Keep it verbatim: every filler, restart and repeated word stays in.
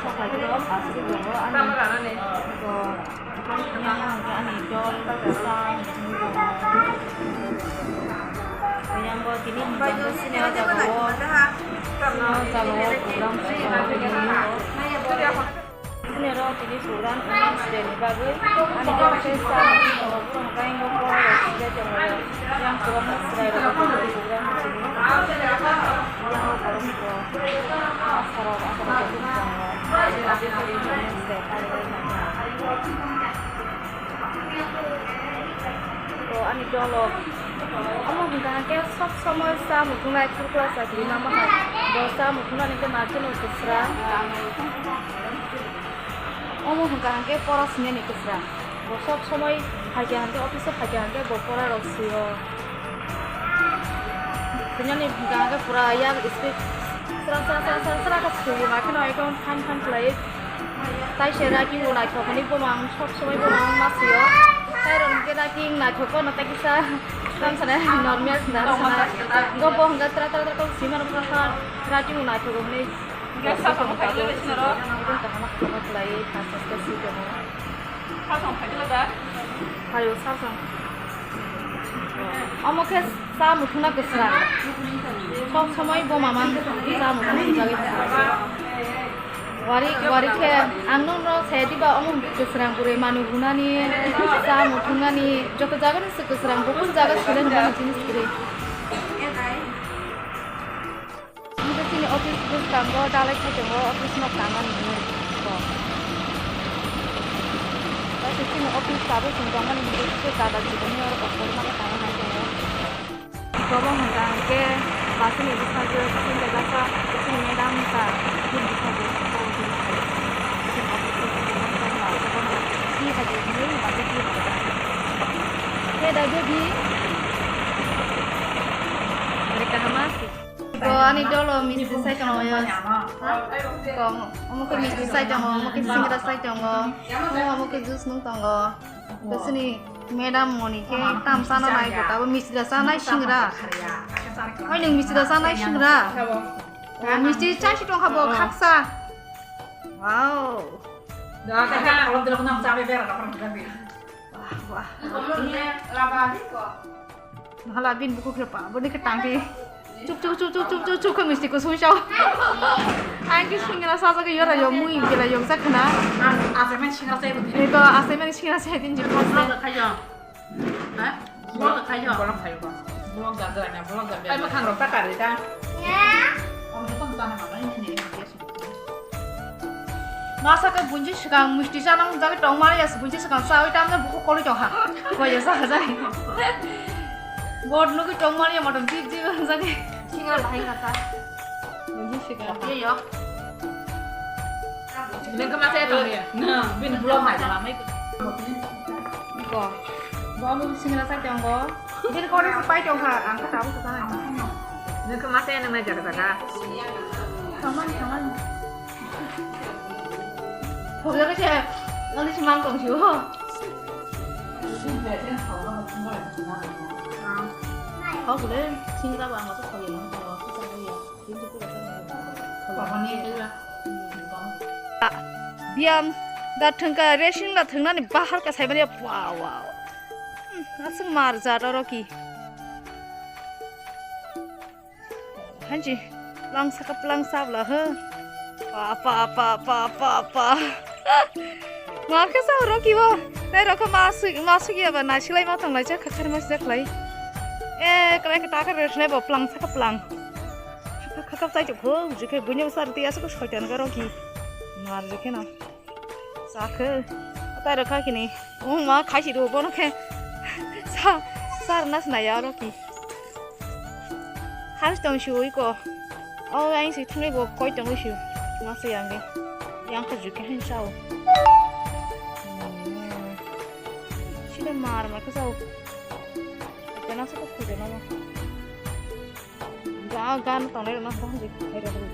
Ani dol sa, yang bo tini hwnjak sini o jaga o, sini o jaga o program. Sini oro tini program announce ni bagwi ani dol khe sa borok hwnka ingo borok sijak tongo yang program no chwrai rok program sini yang borok asarok asarok tongo. To ani dolo omo hwnka hwnkhe sob somoi cha muthungnai thirkla chakri mama hai bo cha muthungnani khe ma kheno kwsrang. Omo hwnka hwnkhe pora sinani kwsrang. Bo sob somoi phaikha hwnkhe office o phaikha hwnkhe bo pora rok sio. Sinani hwnka hwnkhe pura yak speed sra sra sra sra sra khe swi ma kheno ekdom phan phan khlai. Tai se raking bo naithok hwnwi bumang sob somoi bumang ma sio. Tai rok hwnkhe raking naithok no tai kisa tam sana normal sana sana. Go bo hwnka tra tra tra kok sima rok kha raking bo naithok hwnwi. Hwnkhe sasong phaikhe le sinaro. Kaham kaham khlai phas phas khe swi tongo. Sasong phaikhe le da? Phaio sasong. Omo khe cha muthungna kwsrang. Sob somoi bo mama cha muthungna hwnjagwi. Wari wari khe ang nokno saya diba omo kwsrang bwrwi manwi hunani cha muthungnani joto jaga no se kwsrang bo kunu jaga sile nangmani jinis kwrwi. Hingke chini office bwskango dalai khai tongo, office no tangmani hinwi kok. Kaisa chini office tabuk chwng tongmani hinwi khe dada jiboni oro kok kotorma khe tangwi nai tongo. Bobo hwnka hwnkhe bwswkni bwskango chini bwsa chini madam ta chini bwskango chini office o chini madam ta chini office o chini madam ta. Khe da baby. Ani kaham ma? Bo ani dolo misti sai tongo yo. Kong, omo khe misti sai tongo, omo khe singra sai tongo, omo, omo khe juice nung tongo. To chini madam moni khe tam chana nai bo tabo misti da chanai singra. Oi nwng misti da chanai singra. O misti chai si tongkha bo khaksa. Wow. Da ka ka alam dilo nang chabe bera da pran da bi. Wah, wah. Hala bin buku khe pa, boni khe tangdi. Chup, chup, chup, khe misti kusui sao. Ang khe singra sajagwi yora yo, mui bela yo, sa khna. Ang assignment singra sai budi. Eko assignment singra sai din jin. Vlog khayo. Ha? Vlog khayo. Vlog khayo. Vlog da da na, vlog da. Ai, makhang rok ta kari ta. Ya. Ang to tong ta na ma, ini, ini, ini. Masa khe bunchi swkang misti chana hwnjagwi tongmani ya, bunchi swkang chawi tamjak bukhuk kolwi tongkha. Koi ya sa jai. Bot nugwi tongmani ya motom jip jip hwnjagwi. Singra bahai kha ta. Bunchi swkang. Ye yo. Nengkhe masa ya tongya. Na, bin vlog nai ma mai. Ko. Bo amo singra sa tongo. Bini kori se pai tongkha, ang khe tabuk se sanai. Nengkhe masa ya nang nai jaga jaga. Samani, samani. Thokjagwi se, nangni se mang tong sio. Thok le, singra ba ma thok ya. Biyam da thwngkha, racing da thwngnani bahar ka saimani, wow, wow. Hmm, aswk mar jat oro ki. Hanji, plang saka plang sabla, huh? Pa, pa, pa, pa, pa, pa. Mar khe sa oro ki bo. Tei rokho ma sui, ma sui ya ba, nai silai ma tong lai, jak khakhar ma sijak lai. Eh, krai ka ta ka resne bo, plang saka plang. Khakap chai tongkho, jikhe buini bwsa rwtwi aswk soitan garo ki. Mar jikhe no. Chakhe. Tai rwkha kini. Wng ma khaisi rw bono khe. Sa, sa rwna sinai aro ki. Khas tong si ui ko. O ang si thangwi bo koi tongwi si. Ma se yang ge. Yang kha jikhe hin sao. Sida mar mar khe sao. Kana sa ko khujana ma. Ga gan tongnai rokno hwnjak khairok rw.